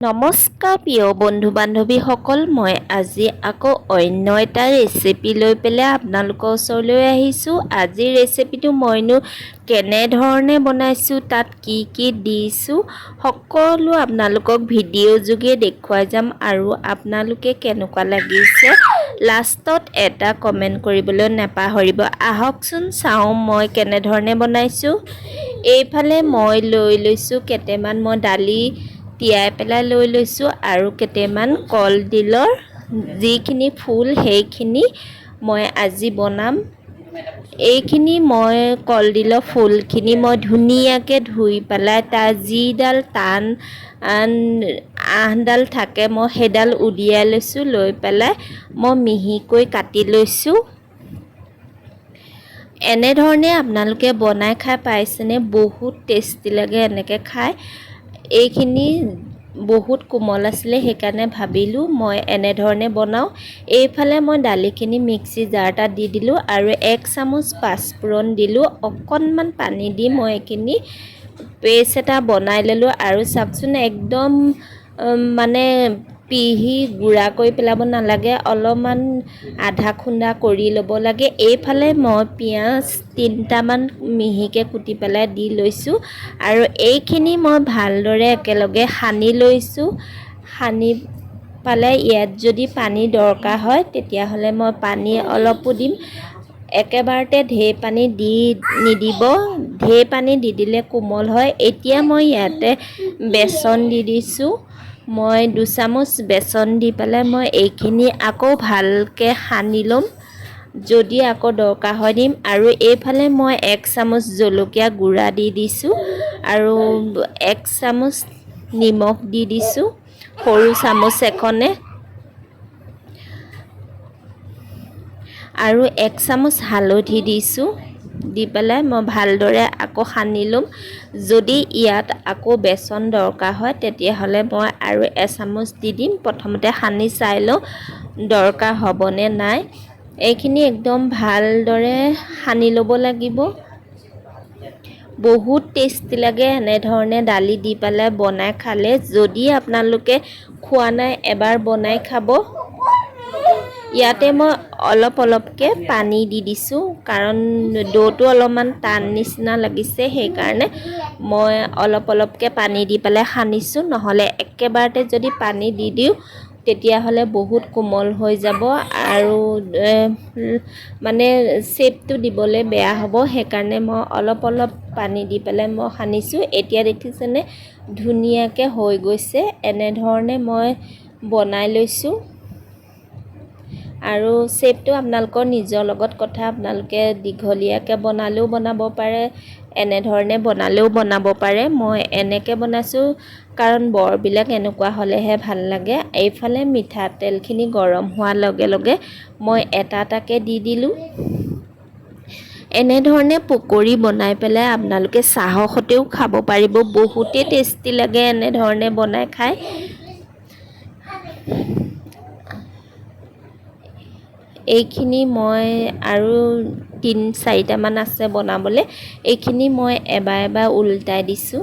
নমস্কাৰ প্ৰিয় বন্ধু বান্ধৱীসকল, মই আজি আকৌ অন্য এটা ৰেচিপি লৈ পেলাই আপোনালোকৰ ওচৰলৈ আহিছোঁ। আজিৰ ৰেচিপিটো মইনো কেনেধৰণে বনাইছোঁ, তাত কি কি দিছোঁ সকলো আপোনালোকক ভিডিঅ' যোগে দেখুৱাই যাম আৰু আপোনালোকে কেনেকুৱা লাগিছে লাষ্টত এটা কমেণ্ট কৰিবলৈ নাপাহৰিব। আহকচোন চাওঁ মই কেনেধৰণে বনাইছোঁ। এইফালে মই লৈ লৈছোঁ কেইটামান মই দালি তিয়াই পেলাই লৈ লৈছোঁ আৰু কেইটামান কলডিলৰ যিখিনি ফুল সেইখিনি মই আজি বনাম। এইখিনি মই কলডিলৰ ফুলখিনি মই ধুনীয়াকৈ ধুই পেলাই তাৰ যিডাল টান আঁহডাল থাকে মই সেইডাল উলিয়াই লৈছোঁ। লৈ পেলাই মই মিহিকৈ কাটি লৈছোঁ। এনেধৰণে আপোনালোকে বনাই খাই পাইছেনে? বহুত টেষ্টি লাগে এনেকৈ খাই। এইখিনি বহুত কোমল আছিলে, সেইকাৰণে ভাবিলোঁ মই এনেধৰণে বনাওঁ। এইফালে মই দালিখিনি মিক্সি জাৰ এটাত দি দিলোঁ আৰু 1 চামুচ পাঁচফোৰণ দিলোঁ। অকণমান পানী দি মই এইখিনি পেষ্ট এটা বনাই ল'লোঁ। আৰু চাওকচোন, একদম মানে পিহি গুড়া কৰি পেলাব নালাগে, অলপমান আধা খুন্দা কৰি ল'ব লাগে। এইফালে মই পিঁয়াজ 3টামান মিহিকৈ কুটি পেলাই দি লৈছোঁ আৰু এইখিনি মই ভালদৰে একেলগে সানি লৈছোঁ। সানি পালে ইয়াত যদি পানী দৰকাৰ হয় তেতিয়াহ'লে মই পানী অলপো দিম। একেবাৰতে ঢেৰ পানী দি নিদিব, ঢেৰ পানী দি দিলে কোমল হয়। এতিয়া মই ইয়াতে বেচন দি দিছোঁ। মই 2 চামুচ বেচন দি পেলাই মই এইখিনি আকৌ ভালকৈ সানি ল'ম। যদি আকৌ দৰকাৰ হয় দিম। আৰু এইফালে মই 1 চামুচ জলকীয়া গুড়া দি দিছোঁ আৰু 1 চামুচ নিমখ দি দিছোঁ, সৰু চামুচ এখনে, আৰু 1 চামুচ হালধি দিছোঁ। দি পেলাই মই ভালদৰে আকৌ সানি ল'ম। যদি ইয়াত আকৌ বেচন দৰকাৰ হয় তেতিয়াহ'লে মই আৰু এচামুচ দি দিম। প্ৰথমতে সানি চাই লওঁ দৰকাৰ হ'বনে নাই। এইখিনি একদম ভালদৰে সানি ল'ব লাগিব। বহুত টেষ্টি লাগে এনেধৰণে দালি দি পেলাই বনাই খালে। যদি আপোনালোকে খোৱা নাই এবাৰ বনাই খাব। ইয়াতে মই অলপ অলপকৈ পানী দি দিছোঁ, কাৰণ দ'টো অলপমান টান নিচিনা লাগিছে, সেইকাৰণে মই অলপ অলপকৈ পানী দি পেলাই সানিছোঁ। নহ'লে একেবাৰতে যদি পানী দি দিওঁ তেতিয়াহ'লে বহুত কোমল হৈ যাব আৰু মানে শ্বেপটো দিবলৈ বেয়া হ'ব। সেইকাৰণে মই অলপ অলপ পানী দি পেলাই মই সানিছোঁ। এতিয়া দেখিছেনে ধুনীয়াকৈ হৈ গৈছে। এনেধৰণে মই বনাই লৈছোঁ। আৰু শ্বেপটো আপোনালোকৰ নিজৰ লগত কথা, আপোনালোকে দীঘলীয়াকৈ বনালেও বনাব পাৰে, এনেধৰণে বনালেও বনাব পাৰে। মই এনেকৈ বনাইছোঁ কাৰণ বৰবিলাক এনেকুৱা হ'লেহে ভাল লাগে। এইফালে মিঠাতেলখিনি গৰম হোৱাৰ লগে লগে মই এটা এটাকৈ দি দিলোঁ। এনেধৰণে পকৰি বনাই পেলাই আপোনালোকে চাহৰ সৈতেও খাব পাৰিব, বহুতেই টেষ্টি লাগে এনেধৰণে বনাই খাই। এইখিনি মই আৰু 3-4টামান আছে বনাবলৈ, এইখিনি মই এবাৰ এবাৰ ওলটাই দিছোঁ।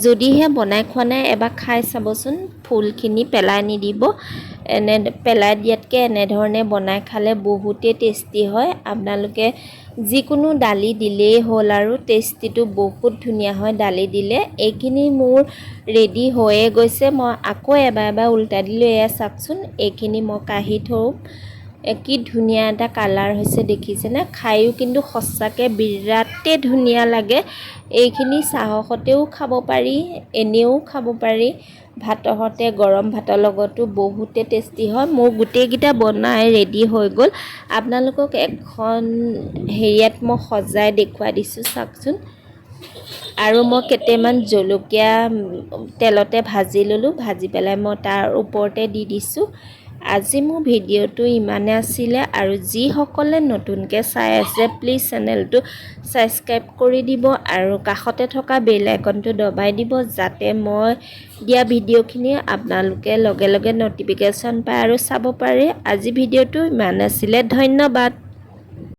যদিহে বনাই খোৱা নাই এবাৰ খাই চাবচোন, ফুলখিনি পেলাই নিদিব। এনে পেলাই দিয়াতকৈ এনেধৰণে বনাই খালে বহুতেই টেষ্টি হয়। আপোনালোকে যিকোনো দালি দিলেই হ'ল আৰু টেষ্টিটো বহুত ধুনীয়া হয় দালি দিলে। এইখিনি মোৰ ৰেডি হৈয়ে গৈছে। মই আকৌ এবাৰ এবাৰ ওলটাই দিলোঁ। এয়া চাওকচোন, এইখিনি মই কাঢ়ি থওঁ। কি ধুনীয়া এটা কালাৰ হৈছে দেখিছেনে? খায়ো কিন্তু সঁচাকৈ বিৰাটেই ধুনীয়া লাগে। এইখিনি চাহৰ সৈতেও খাব পাৰি, এনেও খাব পাৰি, ভাতৰ সৈতে, গৰম ভাতৰ লগতো বহুতে টেষ্টি হয়। মোৰ গোটেইকেইটা বনাই ৰেডি হৈ গ'ল। আপোনালোকক এখন হেৰিয়াত মই সজাই দেখুৱাই দিছোঁ, চাওকচোন। আৰু মই কেইটামান জলকীয়া তেলতে ভাজি ল'লোঁ, ভাজি পেলাই মই তাৰ ওপৰতে দি দিছোঁ। আজি মোৰ ভিডিঅ'টো ইমানে আছিলে। আৰু যিসকলে নতুনকৈ চাই আছে প্লিজ চেনেলটো ছাবস্ক্ৰাইব কৰি দিব আৰু কাষতে থকা বেল আইকনটো দবাই দিব, যাতে মই দিয়া ভিডিঅ'খিনি আপোনালোকে লগে লগে ন'টিফিকেশ্যন পায় আৰু চাব পাৰে। আজি ভিডিঅ'টো ইমান আছিলে, ধন্যবাদ।